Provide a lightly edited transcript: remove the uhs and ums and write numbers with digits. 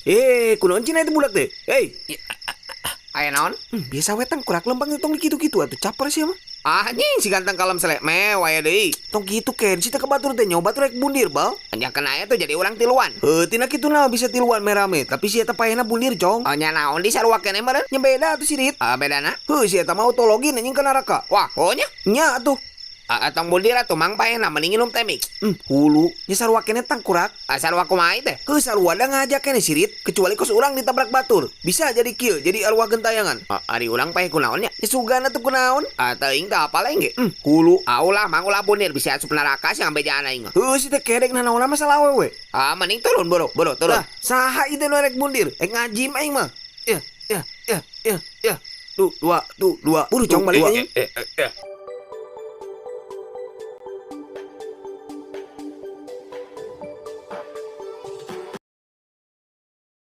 Eh, kunaon cina itu budak teh? Hei, Aya naon? Biasa we tangkurak lempang tong kitu-kitu atuh caper sia mah. Ah, anjing si ganteng kalem selek mewah aya deui. Tong kitu ken si teh ka batur teh nyoba batur rek bundir bal. Nya kena aya tuh jadi urang tiluan. Heuh, tina kitu nah bisa tiluan merame, tapi si eta paehna bundir cong. Oh, nya naon di sarua keneh meureun? Nya beda atuh sirit. Ah, bedana? Heuh, si eta mah autologin anjing ka neraka. Wah, oh nya. Nya atuh. Ah, tong bundir atuh mang paehna mending nginum teh mik. Hulu, nya sarua keneh tangkurak. Ah, sarua kumaha teh? Heuh, sarua da ngajak keneh sirit, kecuali kos urang ditabrak batur. Bisa jadi kieu, jadi arwah gentayangan. Ah, ari urang paeh kunaon nya? Nya sugana tuh kunaon? Ah, teuing teh apal aing ge. Hulu. Ah, ulah mang ulah bundir bisa asup neraka sih ngabejaan aing. Heuh, si teh kedek nanaon masalah awewe. Ah, mending turun buru, buru turun. Lah, saha ieu nu rek bundir? Rek ngajim aing mah. Ya, ya, ya, ya, ya. Tuh, dua, tuh, dua. Buru cong balik anjing.